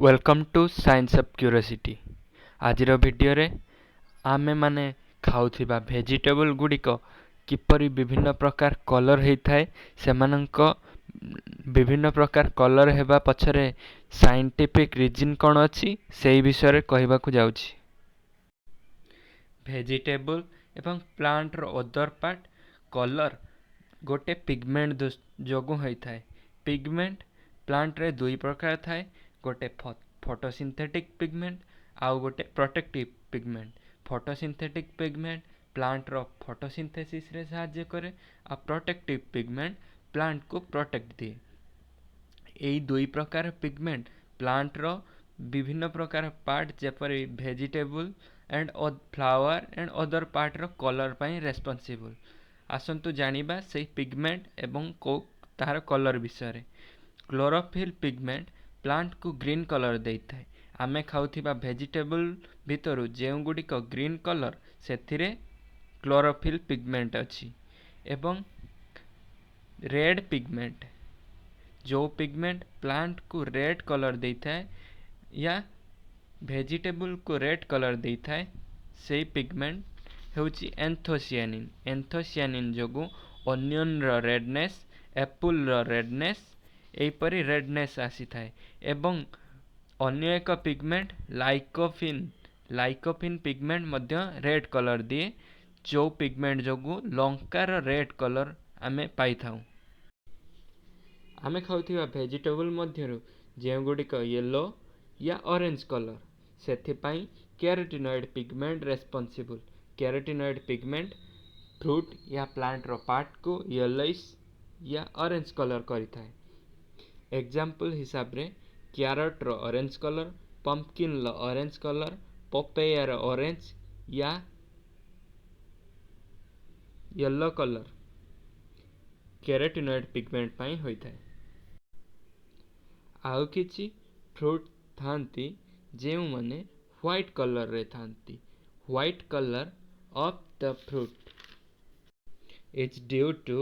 Welcome to Science of Curiosity. ଆଜିର ଭିଡ଼ିଓରେ ଆମେମାନେ ଖାଉଥିବା ଭେଜିଟେବୁଲ୍ ଗୁଡ଼ିକ କିପରି ବିଭିନ୍ନ ପ୍ରକାର କଲର୍ ହେଇଥାଏ, ସେମାନଙ୍କ ବିଭିନ୍ନ ପ୍ରକାର କଲର୍ ହେବା ପଛରେ ସାଇଣ୍ଟିଫିକ୍ ରିଜିନ୍ କ'ଣ ଅଛି, ସେଇ ବିଷୟରେ କହିବାକୁ ଯାଉଛି। ଭେଜିଟେବୁଲ୍ ଏବଂ ପ୍ଲାଣ୍ଟର ଅଦର ପାର୍ଟ କଲର୍ ଗୋଟେ ପିଗମେଣ୍ଟ ଯୋଗୁଁ ହୋଇଥାଏ। ପିଗମେଣ୍ଟ ପ୍ଲାଣ୍ଟରେ ଦୁଇ ପ୍ରକାର ଥାଏ, ଗୋଟେ ଫଟୋସିନ୍ଥେଟିକ୍ ପିଗମେଣ୍ଟ ଆଉ ଗୋଟେ ପ୍ରୋଟେକ୍ଟିଭ୍ ପିଗମେଣ୍ଟ। ଫଟୋସିନ୍ଥେଟିକ୍ ପିଗମେଣ୍ଟ ପ୍ଲାଣ୍ଟର ଫଟୋସିନ୍ଥେସିସରେ ସାହାଯ୍ୟ କରେ ଆଉ ପ୍ରୋଟେକ୍ଟିଭ୍ ପିଗମେଣ୍ଟ ପ୍ଲାଣ୍ଟକୁ ପ୍ରୋଟେକ୍ଟ ଦିଏ। ଏଇ ଦୁଇ ପ୍ରକାର ପିଗମେଣ୍ଟ ପ୍ଲାଣ୍ଟର ବିଭିନ୍ନ ପ୍ରକାର ପାର୍ଟ, ଯେପରି vegetable and flower and other ପାର୍ଟର colour ପାଇଁ ରେସ୍ପନ୍ସିବୁଲ୍। ଆସନ୍ତୁ ଜାଣିବା ସେଇ ପିଗମେଣ୍ଟ ଏବଂ କେଉଁ ତାହାର କଲର୍ ବିଷୟରେ। କ୍ଲୋରୋଫିଲ୍ ପିଗମେଣ୍ଟ ପ୍ଲାଣ୍ଟକୁ ଗ୍ରୀନ୍ କଲର୍ ଦେଇଥାଏ। ଆମେ ଖାଉଥିବା ଭେଜିଟେବୁଲ୍ ଭିତରୁ ଯେଉଁଗୁଡ଼ିକ ଗ୍ରୀନ୍ କଲର୍, ସେଥିରେ କ୍ଲୋରୋଫିଲ୍ ପିଗମେଣ୍ଟ ଅଛି। ଏବଂ ରେଡ୍ ପିଗମେଣ୍ଟ, ଯେଉଁ ପିଗମେଣ୍ଟ ପ୍ଲାଣ୍ଟକୁ ରେଡ୍ କଲର୍ ଦେଇଥାଏ ୟା ଭେଜିଟେବୁଲକୁ ରେଡ୍ କଲର୍ ଦେଇଥାଏ, ସେଇ ପିଗମେଣ୍ଟ ହେଉଛି ଏନ୍ଥୋସିଆନିନ୍। ଏନ୍ଥୋସିଆନିନ୍ ଯୋଗୁଁ ଅନିଅନ୍ର ରେଡନେସ୍, ଆପଲ୍ର ରେଡନେସ୍, ଏହିପରି ରେଡନେସ୍ ଆସିଥାଏ। ଏବଂ ଅନ୍ୟ ଏକ ପିଗମେଣ୍ଟ ଲାଇକୋପିନ୍। ଲାଇକୋପିନ୍ ପିଗମେଣ୍ଟ ମଧ୍ୟ ରେଡ୍ କଲର୍ ଦିଏ, ଯେଉଁ ପିଗମେଣ୍ଟ ଯୋଗୁଁ ଲଙ୍କାର ରେଡ୍ କଲର୍ ଆମେ ପାଇଥାଉ। ଆମେ ଖାଉଥିବା ଭେଜିଟେବୁଲ୍ ମଧ୍ୟରୁ ଯେଉଁଗୁଡ଼ିକ ୟେଲୋ ୟା ଅରେଞ୍ଜ କଲର୍, ସେଥିପାଇଁ carotenoid pigment responsible. Carotenoid pigment fruit ୟା ପ୍ଲାଣ୍ଟର ପାର୍ଟକୁ ୟେଲୋଇସ୍ ୟା ଅରେଞ୍ଜ କଲର୍ କରିଥାଏ। ଏକ୍ଜାମ୍ପଲ୍ ହିସାବରେ କ୍ୟାରଟ୍ର ଅରେଞ୍ଜ କଲର୍, ପମ୍ପକିନ୍ର ଅରେଞ୍ଜ କଲର୍, ପପେୟାର ଅରେଞ୍ଜ ୟା ୟେଲୋ କଲର୍ କ୍ୟାରୋଟିନଏଡ୍ ପିଗମେଣ୍ଟ ପାଇଁ ହୋଇଥାଏ। ଆଉ କିଛି ଫ୍ରୁଟ୍ ଥାନ୍ତି, ଯେଉଁମାନେ ହ୍ୱାଇଟ୍ କଲର୍ରେ ଥାନ୍ତି। White colour of the fruit is due to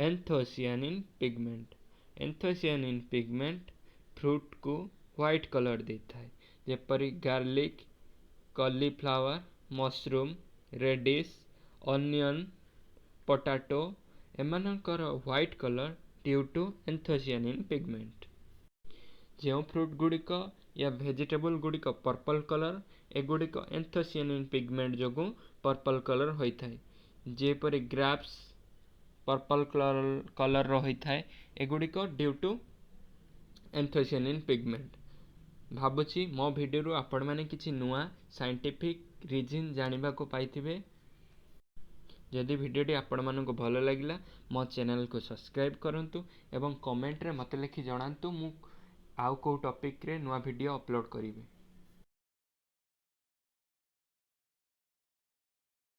anthocyanin pigment. Anthocyanin pigment ଫ୍ରୁଟ୍କୁ white colour ଦେଇଥାଏ, ଯେପରି garlic, cauliflower, mushroom, radish, onion, potato, ଏମାନଙ୍କର white colour due to anthocyanin pigment. ଯେଉଁ ଫ୍ରୁଟ୍ ଗୁଡ଼ିକ ୟା ଭେଜିଟେବୁଲ୍ ଗୁଡ଼ିକ ପର୍ପଲ୍ କଲର୍, ଏଗୁଡ଼ିକ ଏନ୍ଥୋସିଆନିନ୍ pigment ଯୋଗୁଁ purple colour ହୋଇଥାଏ। ଯେପରି ଗ୍ରେପ୍ସ ପର୍ପଲ୍ କଲର୍ର ହୋଇଥାଏ, ଏଗୁଡ଼ିକ ଡ୍ୟୁ ଟୁ ଏନ୍ଥୋସିଆନିନ୍ ପିଗମେଣ୍ଟ। ଭାବୁଛି ମୋ ଭିଡ଼ିଓରୁ ଆପଣମାନେ କିଛି ନୂଆ ସାଇଣ୍ଟିଫିକ୍ ରିଜିନ୍ ଜାଣିବାକୁ ପାଇଥିବେ। ଯଦି ଭିଡ଼ିଓଟି ଆପଣମାନଙ୍କୁ ଭଲ ଲାଗିଲା, ମୋ ଚ୍ୟାନେଲକୁ ସବସ୍କ୍ରାଇବ୍ କରନ୍ତୁ ଏବଂ କମେଣ୍ଟରେ ମୋତେ ଲେଖି ଜଣାନ୍ତୁ, ମୁଁ ଆଉ କେଉଁ ଟପିକ୍ରେ ନୂଆ ଭିଡ଼ିଓ ଅପଲୋଡ଼ କରିବି।